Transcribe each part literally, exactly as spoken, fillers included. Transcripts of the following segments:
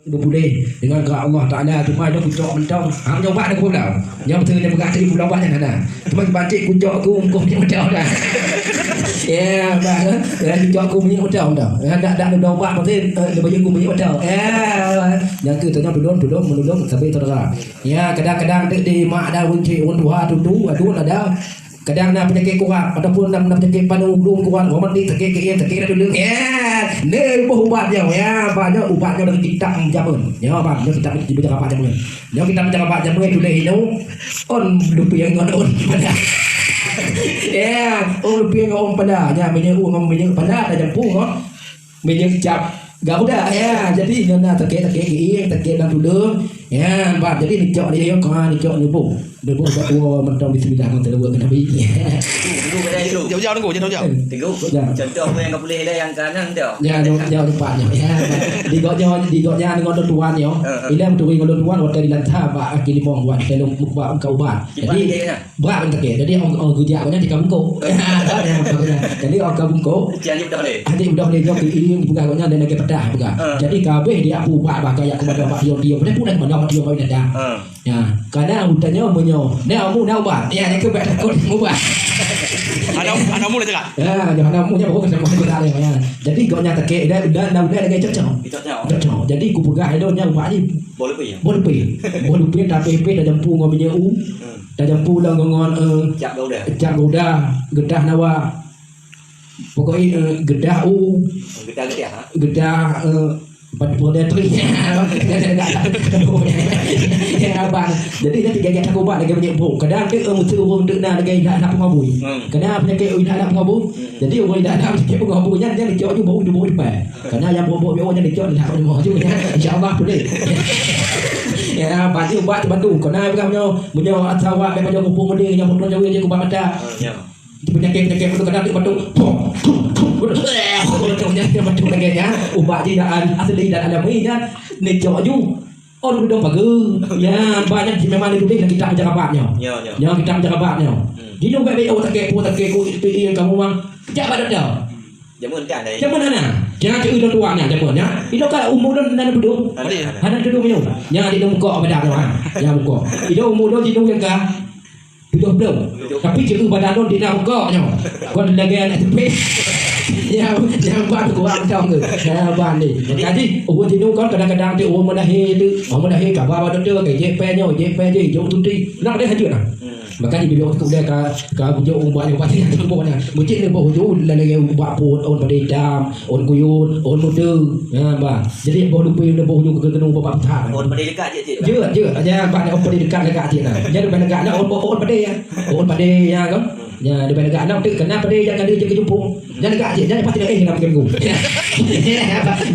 Geupuléh deungon keurak Allah Taala, teuma nyoe kucok mantong. Ha, nyoe ubat dah kupeugah. Nyoe beutôi nyoe peugah tadi pulang ubat nyan hana. Teuma kiban cit kucok ku mukoh nyoe mantong dah. Ya, bah. Ya, kucok ku minyeuk mantong dah. Ya, dak, dak, dak ubat pasti, eh, leubeh ku minyeuk mantong. Ya, nyang keu tanyoe tulông, tulông, meunulông sabe syedara. Ya, kadang-kadang di, di mak ada weuncit, ureueng tuha tutu, aduh ada. Kadang na peunyakét kurap ataupun na, na peunyakét panu, blong kurap, uroe mandi sakét keuieng, sakét dah tuleueng. Ya, neuboh ubat nyoe. Ya, ubat nyoe, ubat nyoe dari kitab jameun. Ya, ubat nyoe kitab jameun. Nyoe kitab jameun tuléh inoe, ôn lupieng ngon ôn pala. Ya, ôn lupieng ngon ôn pala. Ya, minyeuk ngon minyeuk pala, tajampu ngon minyeuk cap garuda, ya. Jadi, nyoe na sakét-sakét keuieng, sakét lam tuleueng. Ya, bah, jadi neucok lé, ya, ka neucok neuboh. Neuboh bak uroe mantong bismillah ngon seulaweuet keu Nabi. Tunggu, tunggu, tunggu. Jauh-jauh tunggu, jauh-jauh. Tunggu. Ya. Contoh apa yang kau boleh lah yang kanan tu. Ya, jauh, jauh tempat nyoe. Ya, bah. Di gobnyan, di gobnyan ngon lôn tuan nyoe. Ha, ha. Ilèe meuturi ngon lôn tuan, watèe di Lanta bak kaki limong buat, watèe lôn buat engkau ubat. Jadi, brat ngon sakét. Jadi, ôn, ôn geujak gobnyan di ka bungkôk. Jadi, ôn ka bungkôk. Jangan dibeudôh lé. Hana dibeudôh lé, nyoe keuieng dipeugah gobnyan dan lagèe patah peugah. Ha. Jadi, ka habéh di apu ubat bah, ka jak keumadang bak tiong-tiong. Padahal pun keumadang bak tiong bak binatang. Ha. Ya. Karena udah nyoe meunyoe. Nah, amu na ubat. Ya, nyan keuh bèk takot ubat. Hana, hana amu lah cakap. Ya, nyoe hana amu nyan baru kata ubat, ya. Jadi, gobnyan sakét, dah, dah, dah, dah lagèe cocok. Cocok. Cocok. Jadi, kupeugah, aduh, nyan ubat ni. Boh lupieng. Boh lupieng. Boh lupieng, tapi pih tajampu ngon minyeuk u. Hmm. Tajampu lom ngon, eh, cap garuda. Cap garuda, geudah nawa. Pokoknya, eh, geudah u. Geudah, geudah, ha? Geudah, eh, empat puluh detik. Ya, abang. Jadi, dia tiga jam ubat lagi banyak bau. Kadang dia, eh, mesti ureueng tu na lagi dah nak pengabui. Hmm. Kadang penyakit dah nak pengabui. Hmm. Jadi, ureueng dah nak penyakit pengabui, nyan, nyan dicok ju bau, bau depan. Karena nyang bau-bau biôh nyan dicok dah pengabui ju, ya. Insya Allah boleh. Ya, pasti ubat tu bantu. Karena bukan punya, punya asawak daripada kupu mudi, yang betul jauh je ubat mata. Hmm, ya. Penyakit-penyakit itu kadang dia batuk. Batuk, batuk, batuk, batuk, batuk lagi, ya. Ubat je dah asli dan alami, ya. Ni cok ju. Orang udah pagar. Ya, banyak je memang ditulis dalam kitab penjarabat nyo. Ya, ya. Ya, kitab penjarabat nyo. Hmm. Di lu baik-baik, oh, sakit, oh, sakit, oh, itu, iya, kamu, Bang. Kejap, Pak Doktor. Jameun kan, dah. Jameun hana. Jangan cakap udah tua nya, jameun, ya. Itu kan umur dah, dah duduk. Hana, hana. Hana duduk minum. Ya, di dalam kok pada tu, ha. Ya, kok. Itu umur dah di dalam ka. Tujuh belas. Tapi cikgu badan tu tidak buka nyo. Kon lagi anak tepi. Ya, ya, ban kurang macam tu. Ya, ban ni. Jadi, ureueng jinoe kan kadang-kadang tu ureueng meulahé tu. Ureueng meulahé kabar badan tu, ke jép pèng nyo, jép pèng je, jok tuti. Nak dia hajat lah. Hmm. Maka di bilong tu dia ka, ka bujok ubat, ubat yang tu pokoknya. Mungkin dia bawa hujung, lalu dia ubat pun, on pada hitam, on kuyun, on muda. Ya, bah. Jadi, boh lupieng neuboh ujoe keu keunoe bak peutak. Ôn padé dekat cit, cit. Jeuet, jeuet. Aja bak neuboh padé dekat, dekat cit nah. Jadi leubeh dekat nah, ôn, ôn padé ya. Ôn padé ya kan. Ya, leubeh dekat nah, tu kena padé jak kali je keu jumpung. Jadi dekat cit, jadi pasti eh dalam keu.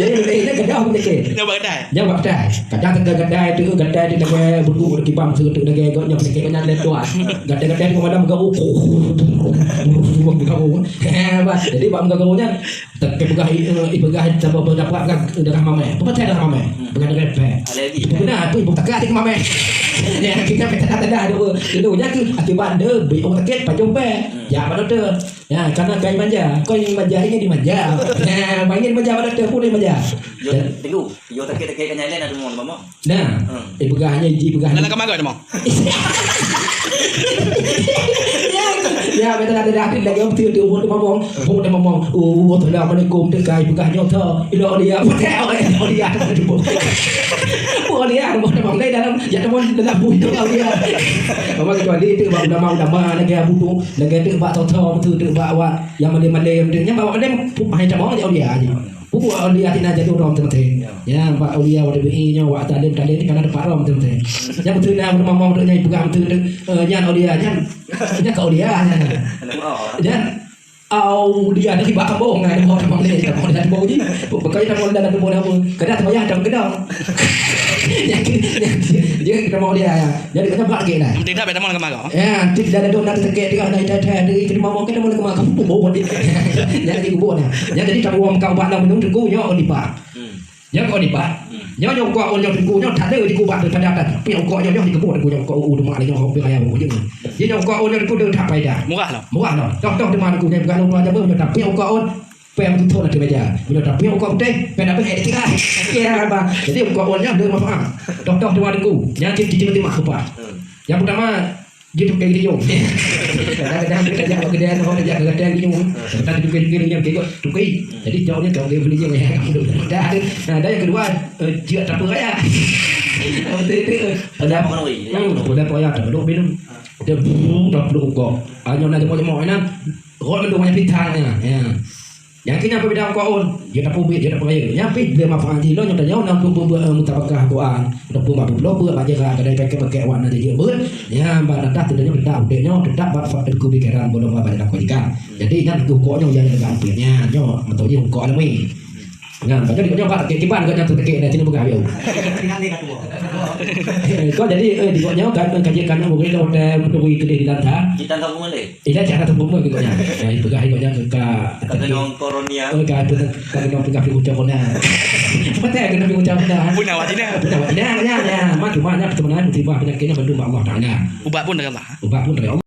Jadi leubeh dekat dah pun dekat. Dah bak kedai. Dah bak kedai. Kadang teuka kedai tu, kedai tu lagèe buku kibang tu, tu lagèe gok nyang sedikit banyak letuan. Kedai-kedai tu malam gak. Hebat. Jadi bak gak nyan Tapi peugah, eh, peugah sama pendapat kan darah mamai. Peugah darah mamai. Hmm. Peugah darah pè. Alergi. Peugah apa ibu takah hati mamai. Ya, kita minta tanda dulu. Dulu nya tu akibat dia beri orang sakit pajong pè. Hmm. Ya, betul tu. Ya, karena kai manja. Kau yang manja, ingin dimanja. Ya, ingin manja, betul tu pun dimanja. Yo, dan tunggu. Yo, sakit-sakit kan jalan ada mau, mama. Nah, hmm. Eh, peugah hanya ji peugah. Dalam kamar kau ada mau? Ya, ya, betul ada dah, ada lagi orang betul tu, orang tu ngomong, orang tu ngomong, "Oh, assalamualaikum, tu kai peugah nyoe tu." Ila dia, oh, dia, oh, dia, tu. Oh, dia, orang tu ngomong, dalam, ya, teman dalam bui tu, oh, dia. Apa kecuali tu, bak ulama-ulama, lagi abu tu, lagi tu, bak toto, tu, tu, bak awak, yang malem-malem, tu, yang bak malem, pu-, hai, tak mau, ya, oh, dia, aja. Pupuk aulia tina jadôh rom teuntèe. Ya. Ya, bak aulia watèe beu'i nyoe, wak talem-talem ni kana teumpat rom teuntèe. Nyang beutôi na mamong tu nyang peugah beutôi tu, eh, nyan aulia, nyan. Nyan ka aulia, nyan. Nyan aulia dari bak kampung, nah, ada orang kampung ni, kampung ni, kampung ni. Bukan kampung ni, kampung ni. Kadang sembahyang, kadang gedong. Nyan, nyan, nyan, nyan, nyan, nyan, nyan, Jadi, kena mau dia, ya. Jadi, kena bak lagi, nah. Tidak, beda mana kemana? Ya, tidak ada dona tersegek, tidak ada ita-ita, dari kedua mau kita mulai kemana? Kamu mau dia. Ya, lagi kubur, nah. Ya, jadi, tak buang kau bak dalam minum, tunggu, ya, on dipak. Hmm. Ya, kau dipak. Hmm. Ya, ya, kau on, ya, tunggu, ya, tak ada di kubur, pada atas. Tapi, ya, kau, ya, ya, di kubur, tunggu, ya, kau, oh, rumah, ya, kau, ya, ya, ya. Jadi, ya, kau on, ya, tunggu, tak payah. Murah lah. Murah lah. Toh, toh, di mana aku, ya, bukan rumah, ya, tapi, ya, kau on. Pèng meututoe na di meja. Bila tapi rukok putih, pèng dapet eh, tiga. Ya, bang. Jadi rukok awalnya ada manfaat. Toh-toh dua minggu. Nyakit cicing mati mah kupat. Yang pertama, dia tukar giliung. Kadang-kadang dia tajak ke kedai, mau tajak ke kedai giliung. Sebentar dia tukar giliung yang tengok tukar. Jadi jauhnya kau dia beli yang ya. Dah. Nah, dan yang kedua, eh, dia tak apa raya. Betul itu. Pada apa kau? Hmm, pada apa ya? Tak perlu minum. Dia tak perlu rukok. Hanya nak jemur-jemur, nah. Rot mandum nyang pih thang nyan. Ya. Nyang keu nyan peubeda rukok ôn, jeuet tapeubiet, jeuet tapeurayeuk. Nyan pih lé manfaat jih lôn nyoe tanyoe na keu peubuet, eh, mutabakah Quran. Ataupun bak peubloe beuet bak jih, kadang pakék-pakék awak na jijeuet beuet. Nyan bak tadah tu tanyoe tetap udép nyoe, tetap bak fa-, keu pikeran bolong bak dalam kewajikan. Jadi nyan keu rukok nyoe nyang teuga ampit nyan, nyoe meuntui jih rukok alami. Nyan, padahal nyoe bak kiban gobnyan tu tekek na sini peugah bieu. Kau jadi, eh, di gobnyan kan, eh, kaji kan, mungkin kau hotel, meuntui keudeh di Lanta. Kita tak boleh. Ida cara tu pun gitu nya. Ya, itu dah ikutnya ke ka. Kata nong koronia. Oh, ka tu, kata nong pegang pinggul corona. Betul kena pinggul corona. Pun awak Cina. Pun awak Cina, ya, ya. Mak cuma nya sebenarnya musibah penyakitnya bantu Allah Taala. Ubat pun dari Allah. Ubat pun dari Allah.